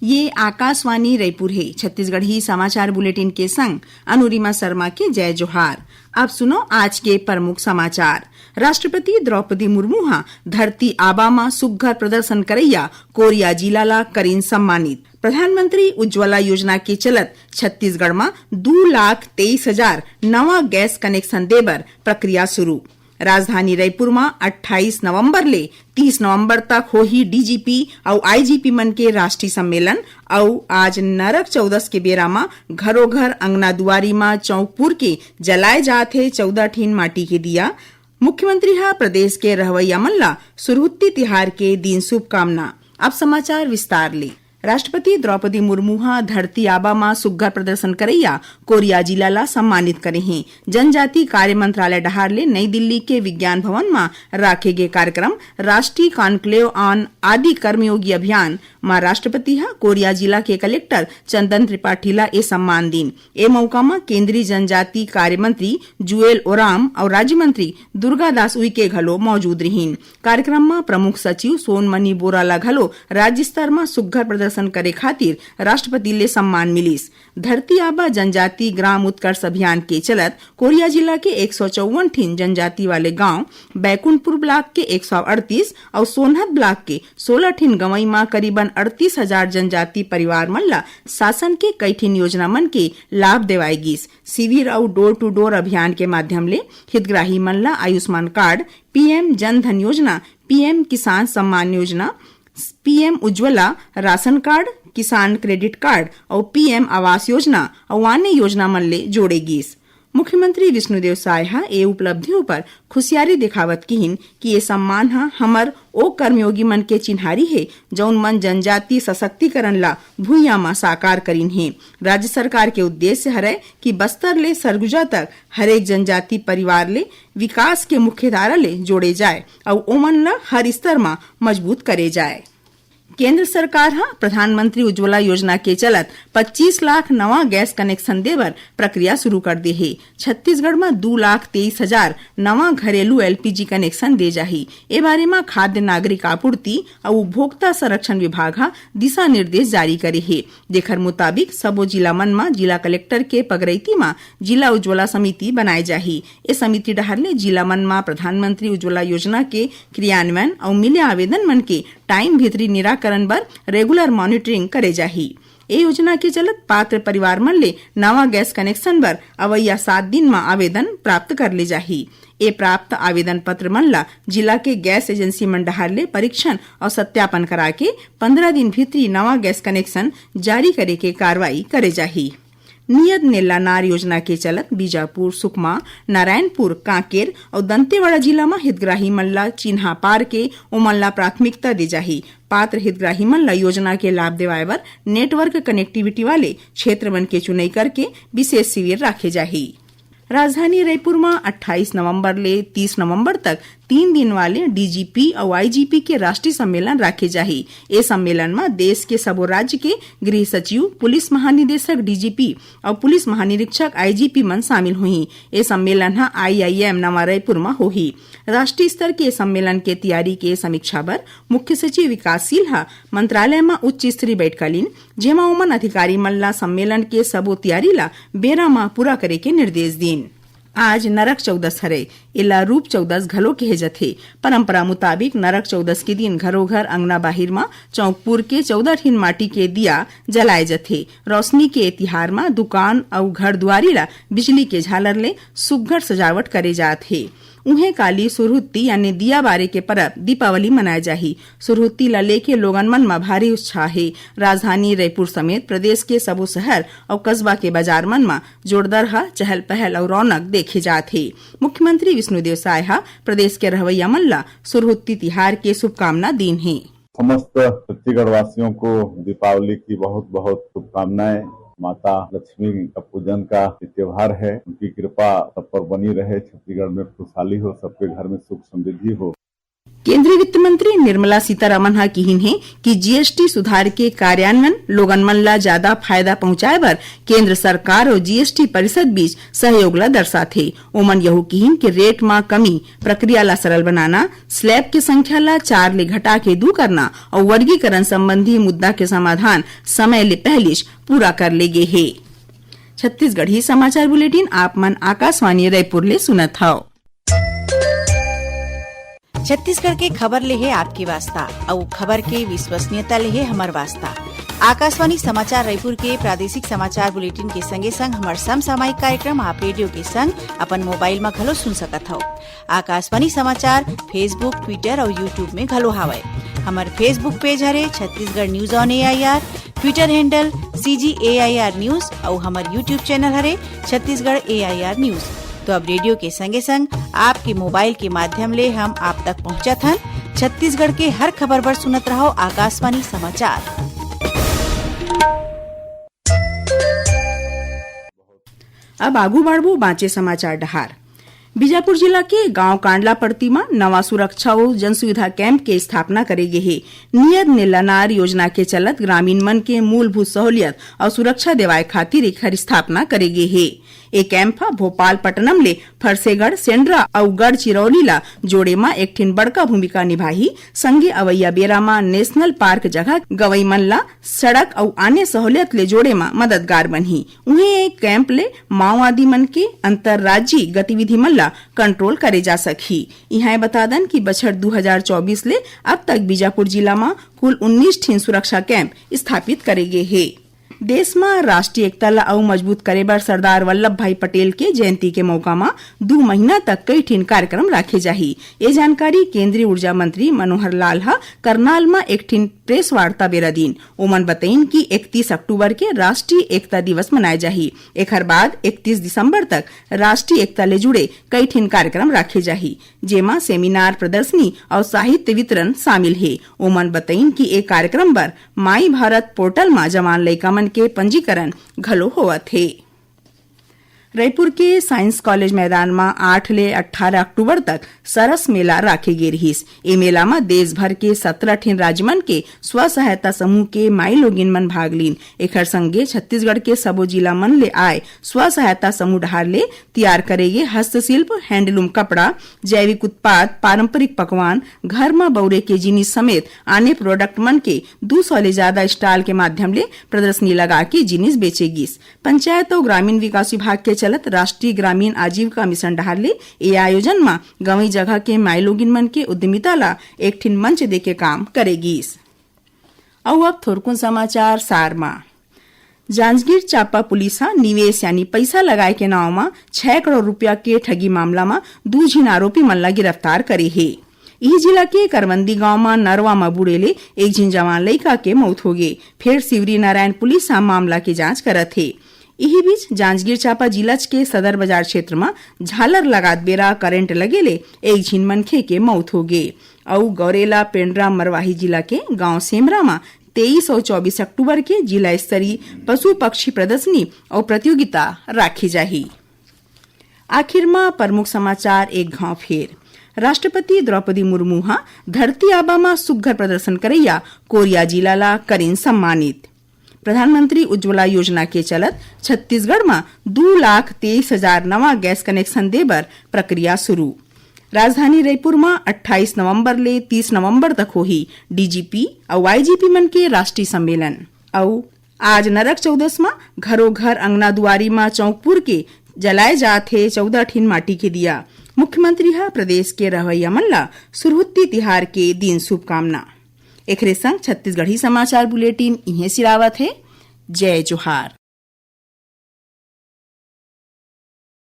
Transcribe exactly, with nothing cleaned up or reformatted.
ये आकाशवाणी रायपुर हे। छत्तीसगढ़ी समाचार बुलेटिन के संग अनुरिमा शर्मा के जय जोहार। अब सुनो आज के प्रमुख समाचार। राष्ट्रपति द्रौपदी मुर्मू हा धरती आबा मा सुग्घर प्रदर्शन करैया कोरिया जिला ला करिन सम्मानित। प्रधानमंत्री उज्ज्वला योजना के चलत छत्तीसगढ़ मा दू लाख तेईस हजार नवा गैस कनेक्शन देबर प्रक्रिया शुरू। राजधानी रायपुर मा अट्ठाईस नवंबर ले तीस नवंबर तक होही डीजीपी अउ आईजीपी मन के राष्ट्रीय सम्मेलन। अउ आज नरक चौदस के बेरा मा घरो घर अंगना दुआरी मा चौक पुर के जलाए जात हे चौदह ठिन माटी के दिया। मुख्यमंत्री ह प्रदेश के रहवैया मन ला सुरहुत्ती तिहार के दिन शुभकामना। अब समाचार विस्तार ले। राष्ट्रपति द्रौपदी मुर्मू ह धरती आबा म सुग्घर प्रदर्शन करैया कोरिया जिला ला सम्मानित करे हे। जनजाति कार्य मंत्रालय डहार ले नई दिल्ली के विज्ञान भवन म राखे गे कार्यक्रम राष्ट्रीय कॉन्क्लेव ऑन आदि कर्मयोगी अभियान म राष्ट्रपति ह कोरिया जिला के कलेक्टर चंदन त्रिपाठी ला ए सम्मान दीन। ए मौका म केंद्रीय जनजाति कार्य मंत्री जुएल ओराम अउ राज्य मंत्री दुर्गा दास उइके घलो मौजूद रिहीन। कार्यक्रम म प्रमुख सचिव सोनमणि बोरा ला घलो राज्य स्तर म सुग्घर प्रदर्शन करे खातिर राष्ट्रपति ले सम्मान मिलिस। धरती आबा जनजाति ग्राम उत्कर्ष अभियान के चलत कोरिया जिला के एक सौ चौवन ठिन जनजाति वाले गांव, बैकुंठपुर ब्लॉक के एक सौ अड़तीस अउ सोनहत ब्लॉक के सोलह ठिन गंवई म करीबन अड़तीस हजार जनजाति परिवार मन ला शासन के कई ठिन योजना मन के लाभ देवाय गिस। शिविर अउ डोर टू डोर अभियान के माध्यम ले हितग्राही मन ला आयुष्मान कार्ड, पीएम जन धन योजना, पीएम किसान Samman Yojana, PM Ujjwala ration card, किसान क्रेडिट कार्ड अउ पीएम आवास योजना अउ आने योजना मन ले जोड़े गिस। मुख्यमंत्री विष्णुदेव साय ह ए उपलब्धि उपर खुशियारी देखावत किहिन कि ए सम्मान ह हमर ओ कर्मयोगी मन के चिन्हारी हे, जउन मन जनजाति सशक्तिकरण ला भुइयां म साकार करिन हे। राज्य सरकार के उद्देश्य हरय कि बस्तर ले सरगुजा तक हरेक जनजाति परिवार ले विकास के मुख्यधारा ले जोड़े जाय अउ ओमन ल हर स्तर म मजबूत करे जाय। केंद्र सरकार ह प्रधानमंत्री उज्ज्वला योजना के चलत पच्चीस लाख नवा गैस कनेक्शन देबर प्रक्रिया शुरू कर दे हे। छत्तीसगढ़ म दू लाख तेईस हजार नवा घरेलू एलपीजी कनेक्शन दे जाही। ए बारे म खाद्य नागरिक आपूर्ति अउ उपभोक्ता संरक्षण विभाग ह दिशा निर्देश जारी करे हे, जेखर मुताबिक सबो जिला मन म जिला कलेक्टर के पगरैती म जिला उज्ज्वला समिति बनाए जाही। ए समिति डहार ले जिला मन म प्रधानमंत्री उज्ज्वला योजना के क्रियान्वयन अउ मिले आवेदन मन के टाइम भीतरी निराकरण बर रेगुलर मॉनिटरिंग करे जाही। ए योजना के चलत पात्र परिवार मन ले नवा गैस कनेक्शन बर अवइया सात दिन म आवेदन प्राप्त कर ले जाही। ए प्राप्त आवेदन पत्र मन ला जिला के गैस एजेंसी मन डहार ले परीक्षण अउ सत्यापन करा के पंद्रह दिन भीतरी नवा गैस कनेक्शन जारी करे के कार्रवाई करे जाही। नियत नेल्ला नार योजना के चलत बीजापुर, सुकमा, नारायणपुर, कांकेर अउ दंतेवाड़ा जिला म हितग्राही मन ला चिन्हा पार के ओमन ला प्राथमिकता दे जाही। पात्र हितग्राही मन ला योजना के लाभ देवाय बर नेटवर्क कनेक्टिविटी वाले क्षेत्र मन के चुनई करके विशेष शिविर राखे जाही। राजधानी रायपुर म अट्ठाईस नवंबर ले तीस नवंबर तक तीन दिन वाले डीजीपी अउ आईजीपी के राष्ट्रीय सम्मेलन राखे जाही। ए सम्मेलन म देश के सबो राज्य के गृह सचिव, पुलिस महानिदेशक डीजीपी अउ पुलिस महानिरीक्षक आईजीपी मन शामिल होही। ए सम्मेलन ह आईआईएम नवा रायपुर म होही। राष्ट्रीय स्तर के सम्मेलन के तियारी के समीक्षा बर मुख्य सचिव विकासशील ह मंत्रालय म उच्च स्तरीय बैठका लीन, जेमा ओमन अधिकारी मन ला सम्मेलन के सबो तियारी ला बेरा म पूरा करे के निर्देश दीन। आज नरक चौदस हरे, एला रूप चौदस घलो कहे जथे। परंपरा मुताबिक नरक चौदस के दिन घरो घर, अंगना बाहिर म चौक पुर के चौदह ठिन माटी के दिया जलाए जथे। रोशनी के ए तिहार म दुकान अउ घर दुआरी ला बिजली के झालर ले सुग्घर सजावट करे जात हे। उहें काली सुरहुत्ती यानी दिया बारे के परब दीपावली मनाए जाही। सुरहुत्ती ला लेके लोगन मन म भारी उत्साह हे। राजधानी रायपुर समेत प्रदेश के सबो शहर अउ कस्बा के बाजार मन म जोरदार ह चहल पहल अउ रौनक देखे जात हे। मुख्यमंत्री विष्णुदेव साय ह प्रदेश के रहवैया मन ला सुरहुत्ती तिहार के शुभकामना दीन हे। समस्त छत्तीसगढ़ वासियों को दीपावली की बहुत बहुत शुभकामनाएं। माता लक्ष्मी का पूजन का ये त्योहार है, उनकी कृपा सब पर बनी रहे, छत्तीसगढ़ में खुशहाली हो, सबके घर में सुख समृद्धि हो। केंद्रीय वित्त मंत्री निर्मला सीतारमण ह किहिन हे कि जीएसटी सुधार के कार्यान्वयन लोगन मन ला ज्यादा फायदा पहुंचाए बर केंद्र सरकार अउ जीएसटी परिषद बीच सहयोग ला दर्शाथे। ओमन यहू किहिन कि रेट म कमी, प्रक्रिया ला सरल बनाना, स्लैब के संख्या ला चार ले घटा के दू करना अउ वर्गीकरण संबंधी मुद्दा के समाधान समय ले पहलिच पूरा कर ले गे हे। छत्तीसगढ़ी समाचार बुलेटिन आप मन आकाशवाणी रायपुर ले सुनत हव। छत्तीसगढ़ के खबर ले हे आपके वास्ता, अउ खबर के विश्वसनीयता ले हे हमर वास्ता। आकाशवाणी समाचार रायपुर के प्रादेशिक समाचार बुलेटिन के संगे संग हमर समसामयिक कार्यक्रम आप रेडियो के संग अपन मोबाइल म घलो सुन सकत हव। आकाशवाणी समाचार Facebook, Twitter अउ YouTube में घलो हावय। हमर Facebook पेज हरे Chhattisgarh news on AIR, Twitter handle CG AIR news अउ हमर YouTube चैनल हरे छत्तीसगढ़ एआईआर न्यूज। तो अब रेडियो के संगे संग आपके मोबाइल के माध्यम ले हम आप तक पहुंचत हन। छत्तीसगढ़ के हर खबर बर सुनत रहो आकाशवाणी समाचार। अब आगू बढ़बो बांचे समाचार डहार। बीजापुर जिला के गांव कांडला पड़ती म नवा सुरक्षा अउ जनसुविधा कैंप के स्थापना करे गे हे। नियद नेल्लानार योजना के चलत ग्रामीण मन के मूलभूत सहूलियत अउ सुरक्षा देवाए खातिर एखर स्थापना करे गे हे। ए कैंप ह भोपाल पटनम ले फरसेगढ़, सेंड्रा अउ गढ़चिरौली ला जोड़े म एक ठिन बड़का भूमिका निभाही। संगे अवइया बेरा म नेशनल पार्क जगह गवई मन ला सड़क अउ आने सहूलियत ले जोड़े म मददगार बनही। उहें, ए कैंप ले माओवादी मन के अंतर्राज्यीय गतिविधि मन ला कंट्रोल करे जा सकही। इहां ए बता दन कि बछर दू हजार चौबीस ले अब तक बीजापुर जिला म कुल उन्नीस ठिन सुरक्षा कैंप स्थापित करे गे हे। देश म राष्ट्रीय एकता ला अउ मजबूत करे बर सरदार वल्लभ भाई पटेल के जयंती के मौका म दू महीना तक कई ठिन कार्यक्रम राखे जाही। ए जानकारी केंद्रीय ऊर्जा मंत्री मनोहर लाल ह करनाल म एक ठिन प्रेस वार्ता बेरा दिन। ओमन बतइन कि इकतीस अक्टूबर के राष्ट्रीय एकता दिवस मनाए जाही। एखर बाद इकतीस दिसंबर तक राष्ट्रीय एकता ले जुड़े कई ठिन कार्यक्रम राखे जाही, जेमा सेमिनार, प्रदर्शनी अउ साहित्य वितरण शामिल हे। ओमन बतइन कि ए कार्यक्रम बर माई भारत पोर्टल म जवान लइका मन के पंजीकरण घलो होवत हे। रईपुर के साइंस कॉलेज मैदान म आठ ले अट्ठारह अक्टूबर तक सरस मेला राखे गे रिहिस। ए मेला म देश भर के सत्रह ठिन राज्य मन के स्व सहायता समूह के माईलोगिन मन भाग लीन। एखर संगे छत्तीसगढ़ के सबो जिला मन ले आए स्व सहायता समूह डहार ले तियार करे गे हस्तशिल्प, हैंडलूम कपड़ा, जैविक उत्पाद, पारंपरिक पकवान, घर म बउरे के जिनिस समेत आने प्रोडक्ट मन के दू सौ ले जादा स्टॉल के माध्यम ले प्रदर्शनी लगा के जिनिस बेचे गिस। पंचायत अउ ग्रामीण विकास विभाग के चलत राष्ट्रीय ग्रामीण आजीविका मिशन डहार ले ए आयोजन म गंवई जगह के माईलोगिन मन के उद्यमिता ला एक ठिन मंच देके काम करे गिस। अउ अब थोरकुन समाचार सार म। जांजगीर चांपा पुलिस ह निवेश यानी पइसा लगाए के नांव म छह करोड़ रुपया के ठगी मामला म दू झिन आरोपी मन ला गिरफ्तार करे हे। इही जिला के करवंदी गांव म नरवा म बूड़े ले एक झिन जवान लइका के मौत होगे। फेर शिवरी नारायण पुलिस ह मामला के जांच करत हे। इही बीच जांजगीर चांपा जिलाच के सदर बाजार क्षेत्र म झालर लगात बेरा करंट लगे ले एक झिन मनखे के मौत होगे। अउ गौरेला पेंड्रा मरवाही जिला के गांव सेमरा म तेईस अउ चौबीस अक्टूबर के जिला स्तरीय पशु पक्षी प्रदर्शनी अउ प्रतियोगिता राखे जाही। आखिर म प्रमुख समाचार एक घांव फेर। राष्ट्रपति द्रौपदी मुर्मू ह धरती आबा म सुग्घर प्रदर्शन करइया कोरिया जिला ला करिन सम्मानित। प्रधानमंत्री उज्ज्वला योजना के चलत छत्तीसगढ़ म दू लाख तेईस हजार नवा गैस कनेक्शन दे बर प्रक्रिया शुरू। राजधानी रईपुर म अट्ठाईस नवंबर ले तीस नवंबर तक होही डीजीपी अउ आईजीपी मन के राष्ट्रीय सम्मेलन। अउ आज नरक चौदस म घरो घर अंगना दुआरी म चौंकपुर के जलाए जात हे चौदह ठिन माटी के दिया। मुख्यमंत्री ह प्रदेश के रहवइया मन ला सुरहुत्ती तिहार के दिन शुभकामना। एखरे संग छत्तीसगढ़ी समाचार बुलेटिन इहें सिरावत हे। जय जोहार।